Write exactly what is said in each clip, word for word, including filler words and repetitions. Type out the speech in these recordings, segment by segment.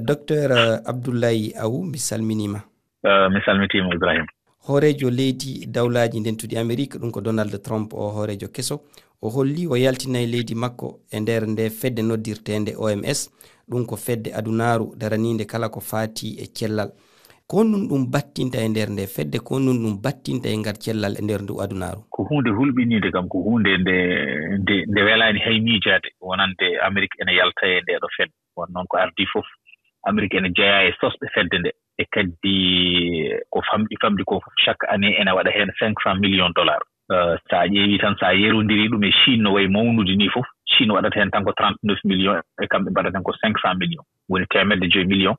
Docteur Abdoulaye Aw, mi salminiima. Mi salmitiima, Ibrahim. Hooreejo leydi Dawlaaji Ndentuɗi Amerik, ɗum ko Donald Trump, o hooreejo keso, o holli o yaltinay leydi makko e nder nde fedde noddirteende O M S, ɗum ko fedde adunaaru daraniinde kala ko faati e cellal. Ko honɗum ɗum battinta e nder nde fedde, ko honɗum ɗum battinta e ngal cellal e nder ndu adunaaru? Ko huunde hulɓiniinde kam, ko huunde nde, nde, nde welaani hay miijaade, wonande Amerik ene yalta e ndeeɗo fedde. Won noon ko ardii fof, Amerik ene jeyaa e sosɓe fedde nde. E kadi ko famɗi, famɗi ko fof, chaque année ene waɗa heen cinq cent millions dollars. Eh, so a ƴeewii tan, so a yerondirii ɗum e Chine, no wayi mawnude nii fof, Chine waɗata heen tan ko trente-neuf millions, e kamɓe mbaɗata heen ko cinq cent millions. Woni teemedde joy million,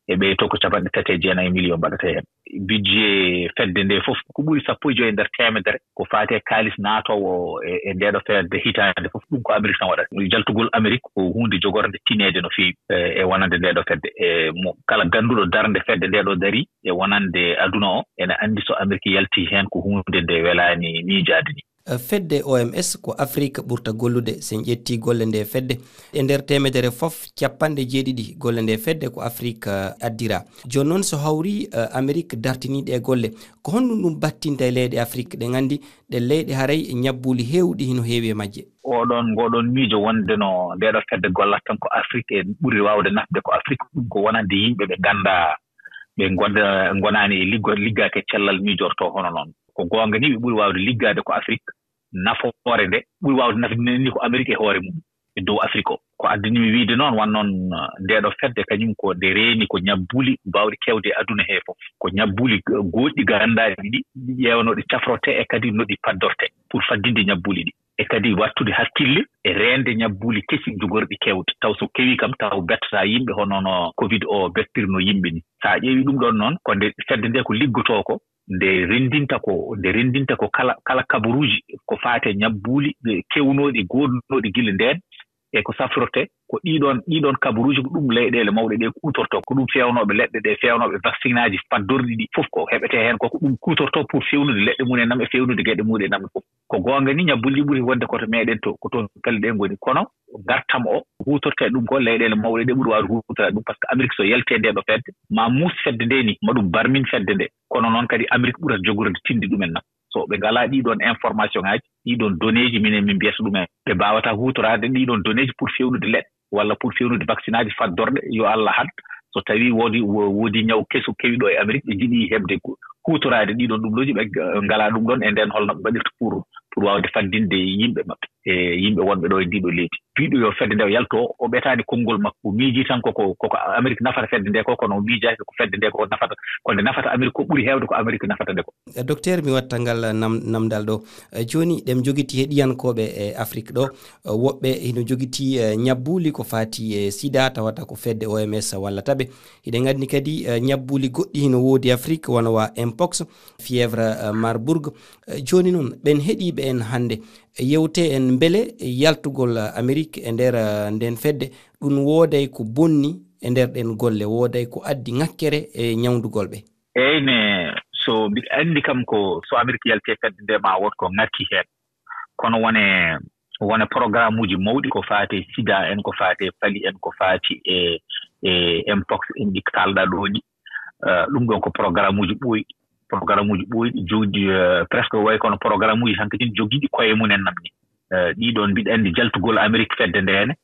e ɓee to ko capanɗe tati e jeenayi million mbaɗata heen. Budget fedde nde fof, ko ɓuri sappo e joy e nder teemedere, ko faati e kaalis naatoowo e, e ndeeɗo fedde hitaande fof, ɗum ko Amerik tan waɗata. Jaltugol Amerik ko huunde jogorde tineede no feewi, e, e wonande ndeeɗo fedde. E mo, kala gannduɗo darnde fedde nde ɗo darii, e wonande aduna o, ene anndi so Amerik yaltii heen ko huunde nde welaani miijaade ni. Eh, fedde O M S ko Afrik ɓurta gollude. So en ƴettii golle nde fedde, e nder teemedere fof, capanɗe jeeɗiɗi golle nde fedde ko Afrik, eh, addira. Jooni noon, so hawri, eh, Amerik dartinii ɗe golle, ko honɗum ɗum battinta e leyɗe Afrik? Ɗen anndi ɗe leyɗe haray ñabbuuli heewɗi hino heewi e majje. Oɗon, ngoɗon miijo wonde no ndeɗo fedde gollat tan ko Afrik e ɓuri waawde nafde ko Afrik, ɗum ko wonande yimɓe ɓe nganndaa, ɓe ngonda-, ngonaani e liggo-, liggaaki e cellal miijorto hono noon. Ko goonga ni, ɓe ɓuri waawde liggaade ko Afrik, nafoore nde ɓuri waawde nafde ni ko Amerik e hoore mum e dow Afrik o. Ko addani mi wiyde noon, wan noon, uh, ndeɗo fedde kañum ko nde reeni ko ñabbuuli baawɗi kewde e aduna he fof. Ko ñabbuuli, uh, gooɗɗi ganndaaɗi ɗi, ɗi ƴeewa no ɗi cafrorte e kadi no ɗi paddorte pour faddinde ñabbuuli ɗi. E kadi wattude hakkille e reende ñabbuuli kesi jogorɗi kewde. Taw so kewi kam, taw bettata yimɓe hono no covid o bettirno yimɓe ni. So a ƴeewi ɗum ɗon noon, ko nde fedde nde ko liggotoo ko, nde renndinta ko, nde renndinta ko kala, kala kabaruuji ko faati e ñabbuuli, eh, kewnooɗi, goodnooɗi gila ndeen, e ko safrorte, ko ɗiɗon, ɗiɗon kabaruuji ko ɗum leyɗeele mawɗe ɗe kuutorto, ko ɗum feewnooɓe leɗɗe ɗe, feewnooɓe vaccinaaji faddorɗi ɗi fof ko heɓetee heen ko, ko ɗum kuutorto pour feewnude leɗɗe mum en nam e feewnude geɗe mum en nam fof. Ko goonga ni, ñabbuuli ɗi ɓuri wonde ko to meɗen to, ko toon pelle ɗe ngoni. Kono ngartam o huutorte ɗum ko leyɗeele mawɗe ɗe ɓuri waawde huutorade ɗum, par ce que Amérique so yalti e nde ɗo fedde, ma muus fedde nde ni, ma ɗum barmin fedde nde. Kono noon kadi Amérique ɓurata jogorde tinde ɗumen nam. So ɓe ngalaa ɗiɗon information ŋaaji, ɗiɗon données ji, minen min mbiyata ɗumen, ɓe mbaawata huutoraade ɗiɗon données ji pour feewnude leɗɗe walla pour feewnude vaccinaaji faddorɗe, yo Allah haɗ, so tawii woodi, wo-, woodi ñaw keso kewi ɗo e Amérique, ɓe njiɗi heɓde ku-, huutoraade ɗiɗon ɗum ɗooji, ɓe, eh, ngalaa ɗum ɗon e ndeen, holno ɓe mbaɗirta pour, pour waawde faddinde yimɓe maɓɓe e yimɓe wonɓe ɗo e ndiɗo leydi. Biɗo yo fedde nde o yalto, o ɓetaani konngol makko, o miijii tan koko, koko Amérique nafata fedde nde ko, kono o miijaaki ko fedde nde ko nafata, ko nde nafata Amérique ko ɓuri heewde ko Amérique nafata nde ko. Eh, docteur, mi watta ngal nam-, namdal ɗo. Eh, jooni, ɗen jogiti heɗiyankooɓe e Afrik ɗo. Eh, woɓɓe hino jogiti, eh, ñabbuuli ko faati e sida, tawata ko fedde O M S walla taɓe. Hiɗen anndi kadi, eh, ñabbuuli goɗɗi hino woodi Afrik, wano wa mpox, fièvre, eh, Marburg. Eh, jooni noon, ɓen heɗiiɓe en hannde, yewte en mbele yaltugol, eh, Amérique e nder, eh, nden fedde, ɗum wooday ko bonni e nder ɗen golle, wooday ko addi ŋakkere e ñawndugol ɓe. Eyyi, ne, so mbiɗa anndi kam ko so Amérique yalti e fedde nde, ma wood ko ŋakki heen. Kono wone, wone programme uji mawɗi ko faati e sida en, ko faati e pali en, ko faati e, e mpox en ɗi kaalɗa ɗo ɗi. Eh, ɗum ɗon ko programme uji ɓooyɗi. Programme uji ɓooyɗi jogɗi, eh, presque way kono programme uji tan kadi jogiiɗi koye mum en nam ni. Eh, ɗiɗon mbiɗa anndi jaltugol Amérique fedde nde ne,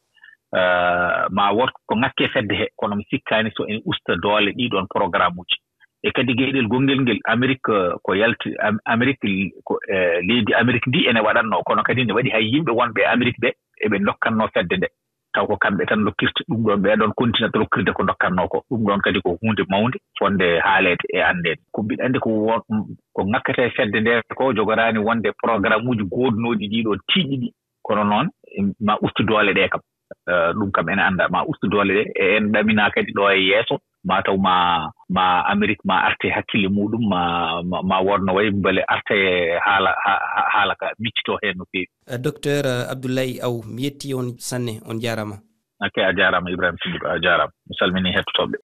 eh, ma wood ko ŋakke fedde he, kono mi sikkaani so ene usta doole ɗiɗon programme uji. E kadi geɗel gonngel ngel, Amérique, eh, ko yalti, Am-, Amérique l-, ko, eh, leydi Amérique ndi ene waɗatno, kono kadi ne waɗi hay yimɓe wonɓe e Amérique ɓe, eɓe ndokkatno fedde nde. Taw ko kamɓe tan ndokkirta ɗum ɗon, ɓee ɗon continent rokkirde ko ndokkatno ko. Ɗum ɗon kadi ko huunde mawnde, fotnde haaleede e anndeede. Ko mbiɗa anndi ko won, ko ŋakkata e fedde nde ko jogoraani wonde programme uji goodnooɗi ɗiɗon tiiɗiɗi. Kono noon, ma ustu doole ɗe kam. Eh, ɗum kam ene annda, ma ustu doole ɗe. E en ɗaminaa kadi ɗo e yeeso, ma taw ma, ma Amérique ma arte hakkille muɗum, ma, ma, ma woodno way mbele arte haala, ha, ha, haala ka miccito heen no feewi. Eh, Docteur, eh, Abdoulaye Aw, mi yetti on sanne, on jaaraama. Ok, a jaaraama Ibrahima Siddiba, a jaaraama. Mi salmini hettotooɓe.